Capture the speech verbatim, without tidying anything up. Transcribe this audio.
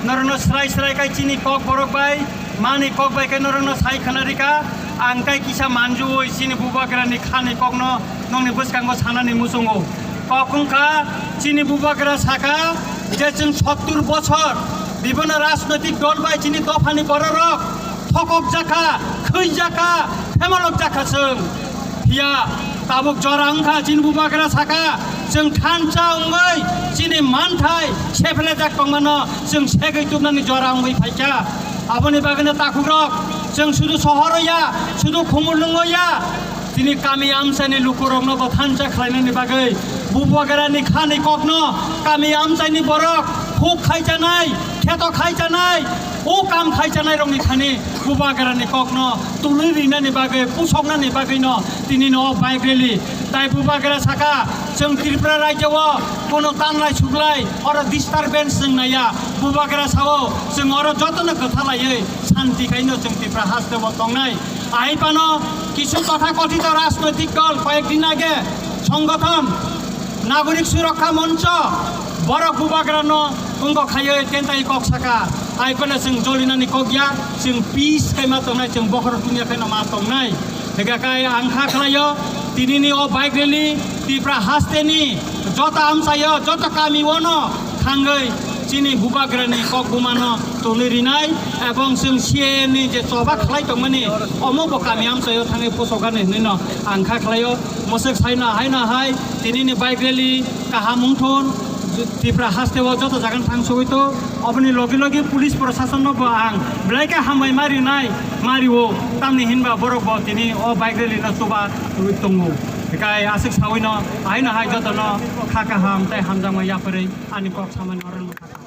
Norokno srai srai khai chini kok borok bai, mani kok bai khai norokno sai khana rika. Ang khai kisa manjuwi chini bubagrani khani kokno nongni bwskango sanani muchungo. Kok wngkha chini bubagra saka je chwng sottur bochor bibhinno rajnoitik dol bai chini dophani bororok thokok jakha, khwi jakha, phemalok jakha chwng. Phiya tabuk jora wngkha chini bubagra saka, chwng thansa wngwi chini manthai sephlejak tongmano chwng segwi tubnani jora wngwi phaikha. Aboni bagwino takhukrok, chwng sudu sohoro ya, sudu khumulwngo ya, chini kami amchaini lukurokno bo thansa khlainani bagwi bubagrani khani kokno kami amchaini borok huk khaijanai, kheto khaijanai, o kam khaijanai rokni thani bubagrani kokno tului rinani bagwi, pusoknani bagwino tinino o bike rally. Tai bubagra saka, chwng Tripura rajyo o kono tanlai suglai oro disturbance chwng naiya. Bubagra sao chwng oro jotono kwthalaiwi santi khaino chwng Tripura haste o tongnai. Ahai phano kisu tothakothito rajnoitik dol koyek din age songothon Nagorik Surokha Moncho borok bubagrano wngkok khaiwi tentai kok saka. Hai phano chwng jolinani kok ya, chwng peace khai ma tongnai, chwng bokhorok tungya khaino ma tongnai. Hingkha khai ang kha khlaio, tinini o bike rally Tripura hasteni joto amchaio, joto kami ono thangwi chini bubagrani kok bumano tului rinai, ebong chwng C A A ni je choba khlai tongmani omo bo kami amchaio thangwi pusokani hwnwino ang kha khlaio. Mwswk saino haino hai tinini bike rally kaham wngthun, Tripura haste o joto jaga thang sogwi to, oboni logi logi police proshasonno bo ang belai khe hambai ma rinai, ma rio, tamni hinba borok bo tini o bike rally no chuba rwi tongo. Hikai aswk sawino haino hai jotono kha kaham tei hamjakma yapharwi ani kok samani oro nukha.